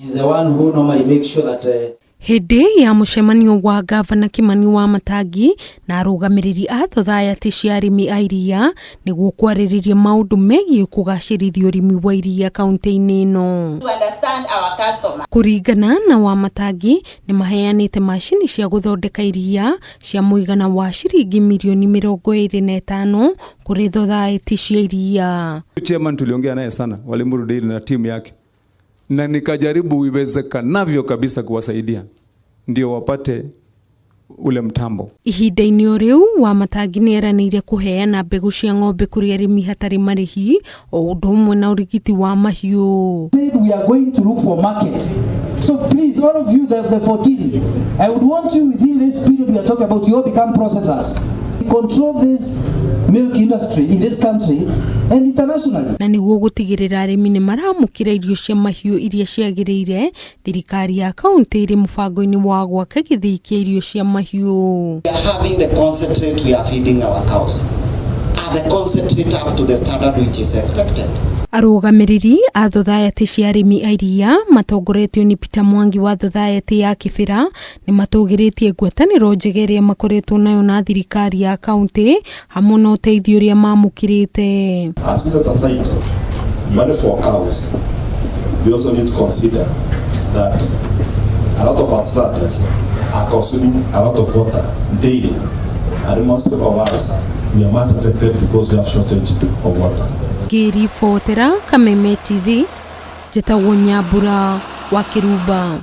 He's the one who normally makes sure that Hĩndĩ ya mũcemanio wa Ngavana Kimani Wamatangi na arũgamĩrĩri a thothayathi cia arĩmi a iria nĩguo kwarĩrĩria maũndũ megiĩ kũgacĩrithia ũrĩmi wa iria kaunti-inĩ ĩno. To understand our customer. Kũringana na Wamatangi, nĩ maheanĩte macini cia gũthondeka iria cia mũigana wa ciringi mirioni 25 kũrĩ thothaĩti cia iria. Chairman tuliongea naye sana, wa Limuru Dairy na timu yake, na nikajaribu iwezekanavyo kabisa kuwasaidia ndio wapate ule mtambo. Ihinda-inĩ o rĩu, Wamatangi nĩ eranĩire kũheana mbegũ cia ng'ombe kũrĩ arĩmi hatarĩ marĩhi o ũndũ ũmwe na ũrigiti wa mahiũ. Said we are going to look for market. So please, all of you, the 14, I would want you within this period we are talking about, you all become processors. Control this milk industry in this country and internationally. Na nĩguo gũtigĩrĩra arĩmi nĩ maramũkĩra irio cia mahiũ iria ciagĩrĩire, thirikari ya kaunti ĩrĩ mũbango-inĩ wa gwaka gĩthĩi kĩa irio cia mahiũ. We are having the concentrate we are feeding our cows. Are the concentrate up to the standard which is expected? Arũgamĩrĩri a thothayathi cia arĩmi a iria matongoretio nĩ Peter Mwangi wa thothayathi ya Kibera nĩ matũgĩrĩtie ngwatanĩro njega ĩrĩa makoretwo nayo na thirikari ya kaunti hamwe na ũteithio ũrĩa mamũkĩrĩte. As we set aside money for cows, we also need to consider that a lot of our studies are consuming a lot of water daily, and most of us, we are much affected because we have shortage of water. Ngĩribotera Kameme TV, njĩtagwo Nyambura wa Kĩrumba.